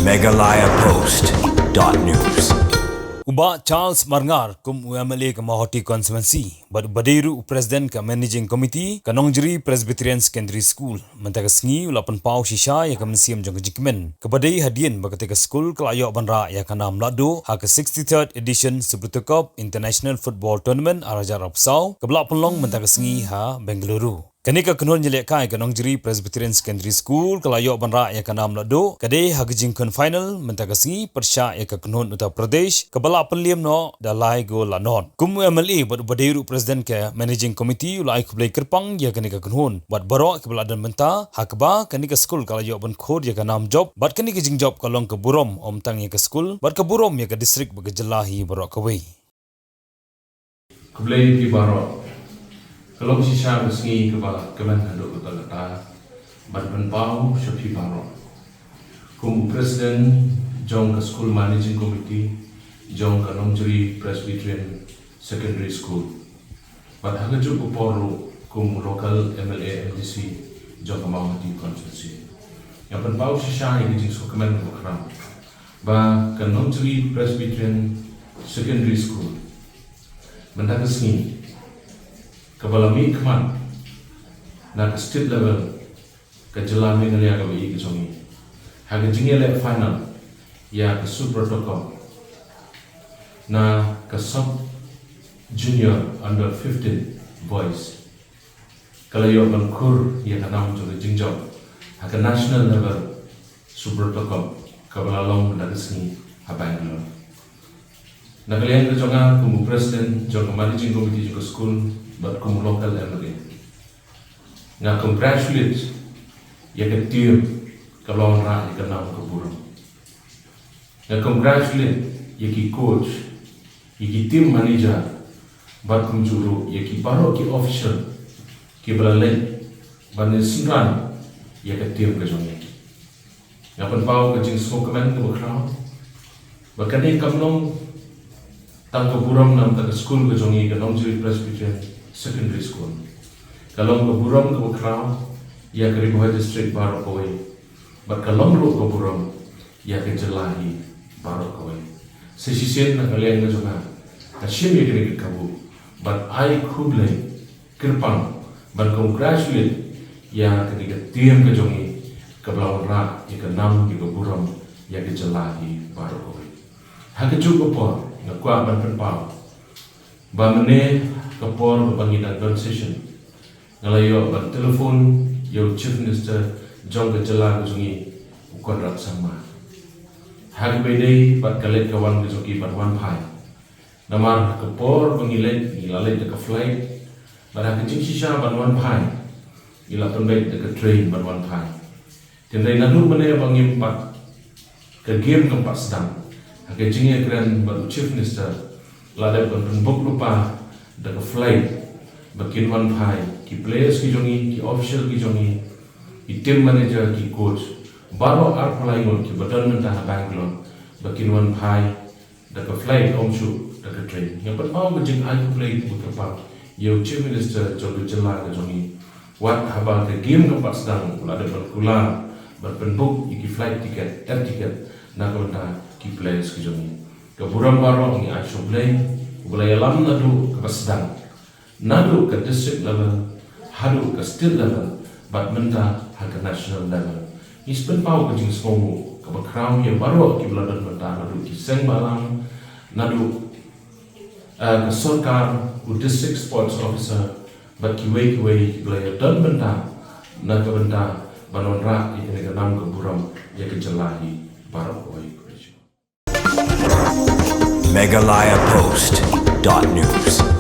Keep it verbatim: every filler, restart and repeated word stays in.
Meghalaya Post dot news. U Bah Charles Marngar kum u M L A ka Mawhati Constituency bad uba dei ruh u President ka Managing Committee ka Nongjri Presbyterian Secondary School mynta ka sngi u la pynpaw shisha ïa ka mynsiem jong ka jingkmen kaba dei hadien ba katei ka skul ka la ïoh ban rah ïa ka nam lahduh ha ka sixty-third edition Subrata Cup International Football Tournament ar hajar arphew saw kaba la pynlong mynta ka sngi ha Bengaluru. Kane ka kynhun ïalehkai ka Nongjri Presbyterian Secondary School ka la ïoh ban rah ïa ka nam lahduh ka dei ha ka jingkhun final mynta ka sngi pyrshah ïa ka kynhun Uttar Pradesh kaba la pynliem noh da lai gol la nod. Kum u M L A bad uba dei ruh President ka Managing Committee u la ai khublei kyrpang ïa kane ka kynhun bad baroh kiba la don bynta ha kaba kane ka skul ka la ïoh ban khur ïa ka nam jop bad kane ka jingjop ka long ka burom ym tang ïa ka skul bad ka burom ïa ka district bad ka jylla hi baroh kawei. Khublei phi baroh. Ka long shisha ka sngi kaba kmen haduh katta katta ban pynpaw sha phi baroh. Kum u President jong ka School Managing Committee jong ka Nongjri Presbyterian Secondary School bad ha kajuh ka por ruh kum u local M L A M D C jong ka Mawhati Constituency, nga pynpaw shisha ïa ka jingsngewkmen kaba khraw ba ka Nongjri Presbyterian Secondary School mynta ka sngi kaba la mih khmat na ka state level ka jylla Meghalaya kaba ïeit ka jong ngi ha ka jingïaleh final ïa ka Subrata Cup na ka Sub Junior Under fifteen Boys. Ka la ïoh ban khur ïa ka nam jong ka jingjop ha ka national level Subrata Cup kaba la long mynta ka sngi ha Bangalore. Na ka liang ka jong nga kum u President jong ka Managing Committee jong ka skul bad kum u local M L A, nga congratulate ïa ka team kaba la wanrah ïa ka nam ka burom. Nga congratulate ïa ki coach, ïa ki team manager bad kumjuh ruh ïa ki baroh ki official kiba la leit ban ïasynran ïa ka team ka jong ngi. Nga pynpaw ka jingsngewkmen kaba khraw ba kane kam long tang ka burom namar ka skul ka jong ngi ka Nongjri Presbyterian Secondary School. Ka long ka burom kaba khraw ïa ka Ri Bhoi District baroh kawei bad ka long ruh ka burom ïa ka jylla hi baroh kawei. Sa shisien na ka liang ka jong nga, nga shim ïa kane ka kabu ban ai khublei kyrpang ban congratulate ïa kane ka team ka jong ngi kaba la wanrah ïa ka nam ïa ka burom ïa ka jylla hi baroh kawei. Ha kajuh ka por nga kwah ban pynpaw ba mynne ka por ba ngi dang don session, nga la ïoh ban telephone ïa u Chief Minister jong ka jylla ka jong ngi, u Conrad Sangma. Ha kaba ïadei bad ka leit ka wan ka jong ki ban wan phai, namar ka por ba ngi leit, ngi la leit da ka flight, bad ha ka jingshisha ban wan phai ngi la pynbeit da ka train ban wan phai. Hynrei naduh mynne ba ngim pat, ka game kam pat sdang, ha ka jingïakren bad u Chief Minister la dep ban pynbook lypa da ka flight ba kin wan phai ki players ki jong ngi, ki official ki jong ngi, ki team manager, ki coach, baroh arphew lai ngut kiba don mynta ha Bangalore ba kin wan phai da ka flight, ym shuh da ka train. Nga pynpaw ka jingai khublei kaba kyrpang ïa u Chief Minister jong ka jylla ka jong ngi, wat haba ka game kam pat sdang u la dep ban kular ban pynbook ïa ki flight ticket, air ticket na ka bynta ki players ki jong ngi. Ka burom baroh ngi ai sha U Blei uba la ïalam naduh kaba sdang, naduh ka district level haduh ka state level bad mynta ha ka national level. Ngi sa pynpaw ka jingsngewnguh kaba khraw ïa baroh kiba la don bynta, naduh ki seng bhalang, naduh, eh, ka sorkar, u district sports officer bad kiwei kiwei kiba la ïadon bynta na ka bynta ban wanrah ïa kane ka nam ka burom ïa ka jylla hi baroh kawei. Meghalaya Post dot news.